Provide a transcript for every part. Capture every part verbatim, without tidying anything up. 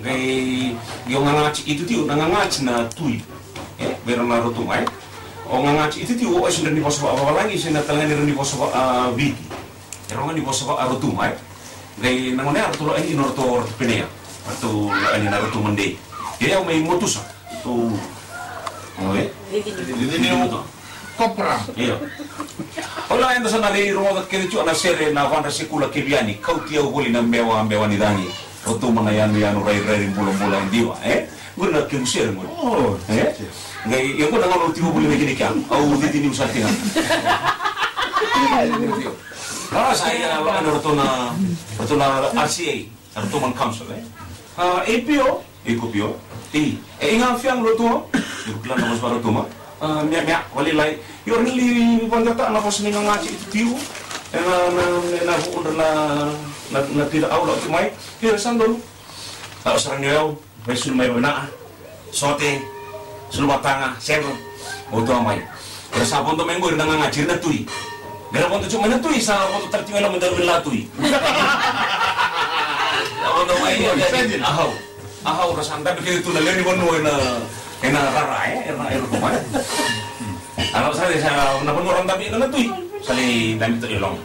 Qai, qai o gagati itutiu, na gagati na tui. E, vei ira na Rotuma, e. O gagati itutiu, o isi dra ni vosa vakavalagi, se na talega ni ra ni vosa va, a, Viti. E roga ni vosa va a Rotuma, e. Qai na gone ya ratou lai ni noratou, ratou penei ya. Ratou lai ni na Rotuma dei. Ia, ia, mai Motusa. Ratou, o, e? Kopra. Io. Ola eda sa na rei rogoca kece tiko na sere na vadra se kula kevi yani, kauti au voli na bewa, bewa ni cagi. Rotuma na yanuyanu, rairai, bulabula e diva, e? Qori na kevu sere qori. O, e? Qai, ia qo na gauna au tiko voli na kina kea. Au cici niu sa tiko. A, sa ia, na, na, ratou na, ratou na R C A. Rotuma Council, e? A, e pio, e ko pio. E, e, i ga fiang Rotuma. E ko kila na vosa Rotuma. A, mea, mea, wali lai. Io, ni li vangata na vosa ni gagati itutiu. E na, na, na, na vuudra na, na, na tira au la uti mai. Io, sa donu. A, o sara ni au, vai sulu mai vavina. Sote, sulu vataga, sega, o tua mai. Era sa vodo mai qori na gagati, ira na tui. Era vodo tiko mai na tui, sa vodo tale tiko mai na mada vila tui. Sa vodo mai, ahau. Ahau, ra sa dabe kece tu na lewe ni vanua ena, ena rara, e, era, era tu mai. Ara sa, sa, na vanua ra dabe ena na tui. Sa le dabe tu e loma.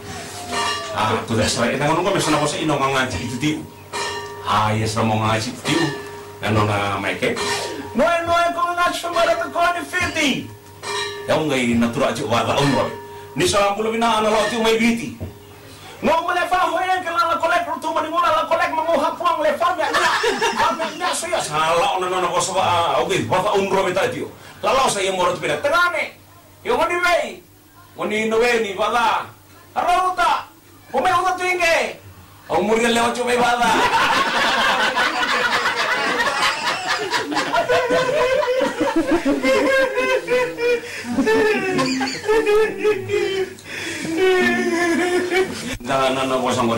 A, tu da sa, ena gauna qo me sa na vosa ina o gagati itutiu. A, ia sa mo gagati tiu. Na nona mai ke. Noe, noe, ko gagati sa mara tu ko ni Fiti. Ia au qai na tura tiko vata au noe. Ni sa bula vina na lo tiko mai Viti. Ngo male fa ho e ke la la kolek Rotuma ni ngo la la kolek ma ngo hapuang le fa mea mea. Fa mea mea so ia sa la ona nona vosa va au qai vata au noe ta tiko. La la sa ia mora tu vina. Tagane. Io, mo ni vei? Mo ni noe ni vata. Arauta. O mai uta tu i qe. Au muria lewa tiko mai vata. Na, na, na vosa qori.